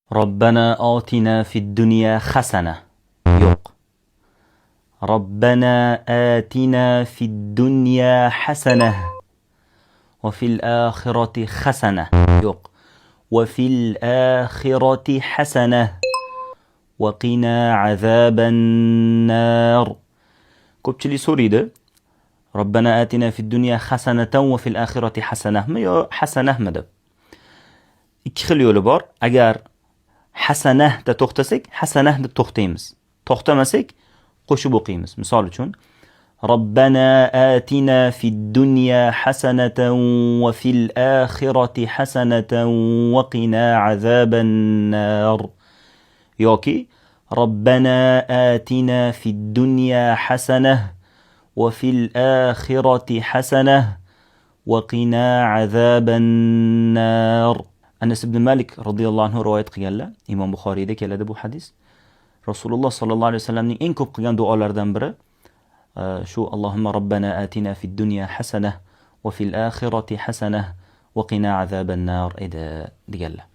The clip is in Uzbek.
Robbana otina fid dunya hasana. Yo'q. Robbana atina fid dunya hasana va fil oxirati hasana. Yo'q. Va fil oxirati hasana va qina azaban nar. Ko'pchilik so'raydi: Robbana atina fid dunya hasanatan va fil oxirati hasanahmi yo hasanahmi deb. Ikki xil yo'li bor. Agar hasanahda to'xtasak, hasanah deb to'xtaymiz. To'xtamasak, qo'shib o'qiymiz. Misol uchun: Robbana atina fid dunya hasanatan va fil oxirati hasanatan va qina azaban nar. Yoki Robbana atina fid dunya hasanah va fil oxirati hasanah va qina azaban nar. Anas ibn Malik radhiyallohu anhu rivoyat qilganlar, Imom Buxoriyda keladi bu hadis. Rasululloh sollallohu alayhi vasallamning eng ko'p qilgan duolaridan biri shu Allohumma robbana atina fid dunya hasanah va fil oxirati hasanah va qina azaban nar edi deganlar.